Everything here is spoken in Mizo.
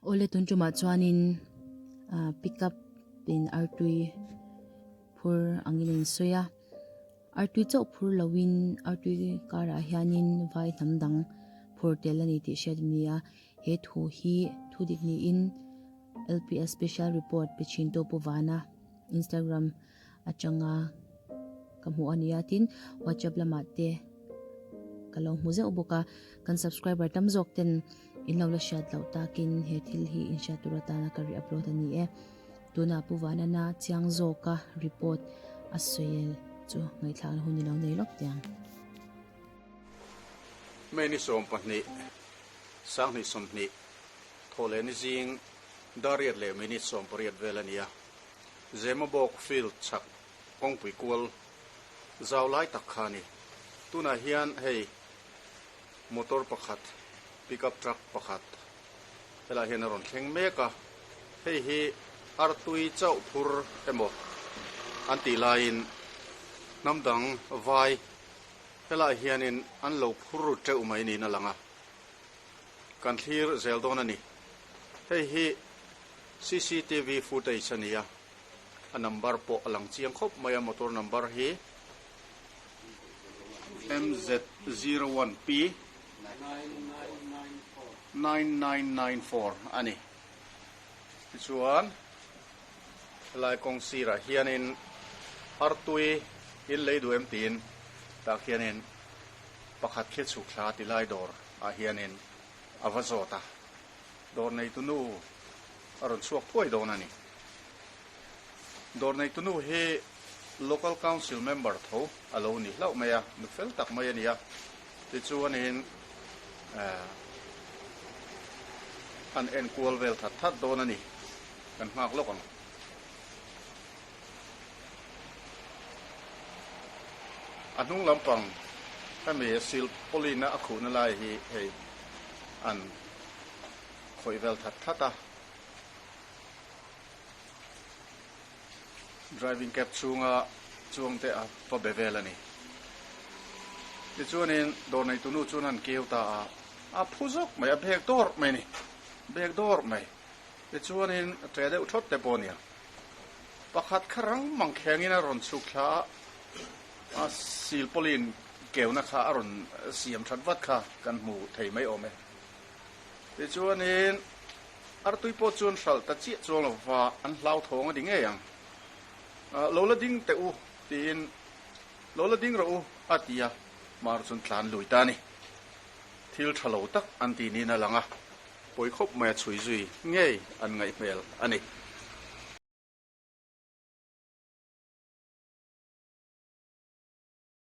Awle tun tumah chuanin ah pickup in artui phur angin a insawi a artui chauh phur loin artui karah hianin vai hnam dang phur tel a ni tih hriat a ni a he thu hi thu dik niin L_P_S special report pe thin tu Pu Vana Instagram atanga ka hmuh a ni a tin whatsapp lamah te ka lo hmu zeuh bawk a kan subscriber tam zawk ten in lo la hriat loh takin he thil hi in hriat tur atana ka ri upload a ni e tunah Pu Vanana chiang zawka report a sawi chu ngaihthlakna hun i lo nei lawk teh ang. May ni 12, 2020, Thawhlehni zing dar riat leh minute 18 vel a ni a. Zemabawk field chhak kawngpui kual zau lai tak kha a ni. Tunah hian hei motor pakhat, pickup truck pakhat helaiah hian a rawn thleng mek a. Hei hi artui chauh phur emaw an tih laiin hnam dang vai helaiah hianin an lo phur ru teuh mai niin a lang a. Kan thlir zel dawn a ni. Hei hi cctv footage a ni a, a number pawh a lang chiang khawp mai a, motor number hi MZ01P 9994 a ni. Tichuan helai kawng sirah hianin artui in lei duh em tiin tah khianin pakhat khi chhuk thla ti lai dawr ah hianin a va zawt a. Dawr neitu nu a rawn chhuak thuai dawn a ni. Dawr neitu nu hi Local Council member tho a lo ni hlauh mai a, nu fel tak mai a ni a. Tichuanin an enkual vel that that dawn a ni. Kan nghak lawk ang. A hnung lampang hemi silpauline a khuhna lai hi hei an khawih vel that that a. Driving cab chhunga chuang te a va be vel a ni. Tichuanin dawr neitu nu chuan an keu ta a, a phu zawk mai, a bek dawrh mai a ni, bek dawrh mai. Tichuanin a ṭe deuh ṭhawt te pawh a nia. Pakhat kha rang mang khengin a rawn chhuk thla a, a silpawlin keuna kha a rawn siam that vat kha kan hmu thei mai awm e. Tichuanin artui pawh chuan hralh ta chiah chuang lo va, an hlauthawng a ni ngei ang. Lo la ding teh u tiin, Lo la ding rawh u a ti a, mar chuan tlan lui ta a ni. Thil tha lo tak an ti niin a lang a, pawi khawp mai a chhui zui ngei an ngaih hmel a ni.